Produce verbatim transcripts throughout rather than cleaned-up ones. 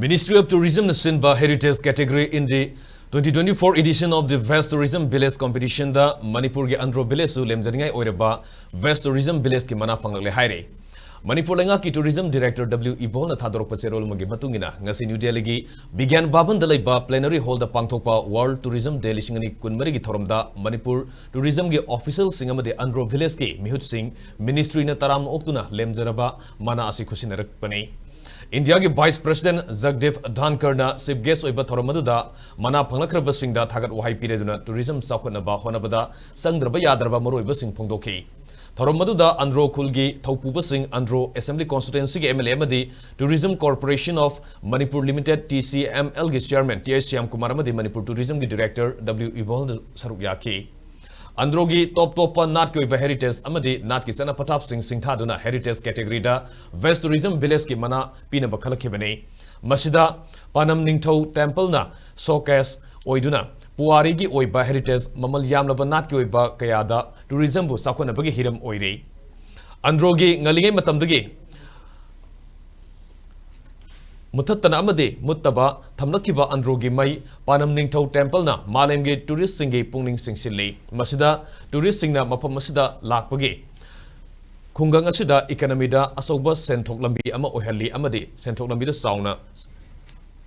Ministry of Tourism ꯅ ꯁꯤꯟꯕ Heritage Category in the twenty twenty-four edition of the Best Tourism Village Competition ꯗ ꯃꯅꯤꯄꯨꯔꯒꯤ ꯑꯟꯗ꯭ꯔꯣ ꯚꯤꯂꯦꯖꯁꯨ ꯂꯦꯝꯖꯅꯤꯡꯉꯥꯏ ꯑꯣꯏꯔꯕ Best Tourism Village ꯀꯤ ꯃꯅꯥ ꯐꯪꯂꯛꯂꯦ ꯍꯥꯏꯔꯦ꯫ ꯃꯅꯤꯄꯨꯔ ꯂꯩꯉꯥꯛꯀꯤ Tourism Director W ꯏꯕꯣꯜꯅ ꯊꯥꯗꯣꯔꯛꯄ ꯆꯦꯔꯣꯜ ꯑꯃꯒꯤ ꯃꯇꯨꯡ ꯏꯟꯅ, ꯉꯁꯤ ꯅ꯭ꯌꯨ ꯗꯦꯜꯂꯤꯒꯤ ꯕꯤꯒ꯭ꯌꯥꯟ ꯚꯕꯟꯗ ꯂꯩꯕ Plenary Hall ꯗ ꯄꯥꯡꯊꯣꯛꯄ World Tourism Day ꯂꯤꯁꯤꯡ ꯑꯅꯤ ꯀꯨꯟꯃꯔꯤꯒꯤ ꯊꯧꯔꯝꯗ ꯃꯅꯤꯄꯨꯔ Tourism ꯒꯤ official ꯁꯤꯡ ꯑꯃꯗꯤ ꯑꯟꯗ꯭ꯔꯣ ꯚꯤꯂꯦꯖ ꯀꯤ ꯃꯤꯍꯨꯠꯁꯤꯡ ministry ꯅ ꯇꯔꯥꯝꯅ ꯑꯣꯛꯇꯨꯅ ꯂꯦꯝꯖꯔꯕ ꯃꯅꯥ ꯑꯁꯤ ꯈꯨꯠꯁꯤꯟꯅꯔꯛꯄꯅꯤ꯫ ꯏꯟꯗꯤꯌꯥꯒꯤ Vice President ꯖꯒꯗꯤꯞ ꯙꯥꯟꯀꯔꯅ Chief Guest ꯑꯣꯏꯕ ꯊꯧꯔꯝ ꯑꯗꯨꯗ ꯃꯅꯥ ꯐꯪꯂꯛꯈ꯭ꯔꯕꯁꯤꯡꯗ ꯊꯥꯒꯠ ꯋꯥꯍꯩ ꯄꯤꯔꯗꯨꯅ tourism ꯆꯥꯎꯈꯠꯅꯕ ꯍꯣꯠꯅꯕꯗ ꯆꯪꯗ꯭ꯔꯕ ꯌꯥꯗ꯭ꯔꯕ ꯃꯔꯨꯑꯣꯏꯕꯁꯤꯡ ꯐꯣꯡꯗꯣꯛꯈꯤ꯫ ꯊꯧꯔꯝ ꯑꯗꯨꯗ ꯑꯟꯗ꯭ꯔꯣ ꯈꯨꯜꯒꯤ ꯊꯧꯄꯨꯕꯁꯤꯡ, ꯑꯟꯗ꯭ꯔꯣ Assembly Constituency ꯒꯤ M L A ꯑꯃꯗꯤ Tourism Corporation of Manipur Limited, T C M L ꯒꯤ Chairman T H ꯁ꯭ꯌꯥꯝꯀꯨꯃꯥꯔ ꯑꯃꯗꯤ ꯃꯅꯤꯄꯨꯔ Tourism ꯒꯤ Director W ꯏꯕꯣꯜ ꯁꯔꯨꯛ ꯌꯥꯈꯤ꯫ ꯑꯟꯗ꯭ꯔꯣꯒꯤ ꯇꯣꯞ ꯇꯣꯞꯄ ꯅꯥꯠꯀꯤ ꯑꯣꯏꯕ heritage ꯑꯃꯗꯤ ꯅꯥꯠꯀꯤ ꯆꯠꯅ ꯄꯊꯥꯞꯁꯤꯡ ꯁꯤꯡꯊꯥꯗꯨꯅ Heritage Category ꯗ Best Tourism Village ꯀꯤ ꯃꯅꯥ ꯄꯤꯅꯕ ꯈꯜꯂꯛꯈꯤꯕꯅꯤ꯫ ꯃꯁꯤꯗ ꯄꯥꯅꯝ ꯅꯤꯡꯊꯧ Temple ꯅ showcase ꯑꯣꯏꯗꯨꯅ ꯄꯨꯋꯥꯔꯤꯒꯤ ꯑꯣꯏꯕ heritage, ꯃꯃꯜ ꯌꯥꯝꯂꯕ ꯅꯥꯠꯀꯤ ꯑꯣꯏꯕ ꯀꯌꯥꯗ tourism ꯕꯨ ꯆꯥꯎꯈꯠꯅꯕꯒꯤ ꯍꯤꯔꯝ ꯑꯣꯏꯔꯤ꯫ ꯑꯟꯗ꯭ꯔꯣꯒꯤ ꯉꯜꯂꯤꯉꯩ ꯃꯇꯝꯗꯒꯤ ꯃꯨꯊꯠꯇꯅ ꯑꯃꯗꯤ ꯃꯨꯠꯇꯕ ꯊꯝꯂꯛꯈꯤꯕ ꯑꯟꯗ꯭ꯔꯣꯒꯤ ꯃꯩ ꯄꯥꯅꯝ ꯅꯤꯡꯊꯧ Temple ꯅ ꯃꯥꯂꯦꯝꯒꯤ tourist ꯁꯤꯡꯒꯤ ꯄꯨꯛꯅꯤꯡ ꯆꯤꯡꯁꯤꯜꯂꯤ꯫ ꯃꯁꯤꯗ tourist ꯁꯤꯡꯅ ꯃꯐꯝ ꯑꯁꯤꯗ ꯂꯥꯛꯄꯒꯤ ꯈꯨꯡꯒꯪ ꯑꯁꯤꯗ economy ꯗ ꯑꯆꯧꯕ ꯁꯦꯟꯊꯣꯛ ꯂꯝꯕꯤ ꯑꯃ ꯑꯣꯏꯍꯜꯂꯤ ꯑꯃꯗꯤ ꯁꯦꯟꯊꯣꯛ ꯂꯝꯕꯤꯗ ꯆꯥꯎꯅ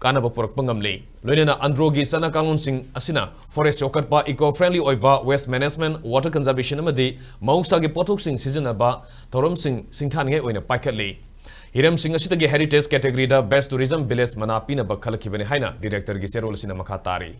ꯀꯥꯟꯅꯕ ꯄꯨꯔꯛꯄ ꯉꯝꯂꯤ꯫ ꯂꯣꯏꯅꯅ ꯑꯟꯗ꯭ꯔꯣꯒꯤ ꯆꯠꯅ ꯀꯥꯡꯂꯣꯟꯁꯤꯡ ꯑꯁꯤꯅ forest ꯌꯣꯛꯈꯠꯄ, eco friendly ꯑꯣꯏꯕ, waste management, water conservation ꯑꯃꯗꯤ ꯃꯍꯧꯁꯥꯒꯤ ꯄꯣꯠꯊꯣꯛꯁꯤꯡ ꯁꯤꯖꯤꯟꯅꯕ ꯊꯧꯔꯝꯁꯤꯡ ꯁꯤꯡꯊꯥꯅꯤꯡꯉꯥꯏ ꯑꯣꯏꯅ ꯄꯥꯏꯈꯠꯂꯤ꯫ ꯍꯤꯔꯝꯁꯤꯡ ꯑꯁꯤꯗꯒꯤ Heritage Category ꯗ Best Tourism Village ꯃꯅꯥ ꯄꯤꯅꯕ ꯈꯜꯂꯛꯈꯤꯕꯅꯤ ꯍꯥꯏꯅ Director ꯒꯤ ꯆꯦꯔꯣꯜ ꯑꯁꯤꯅ ꯃꯈꯥ ꯇꯥꯔꯤ꯫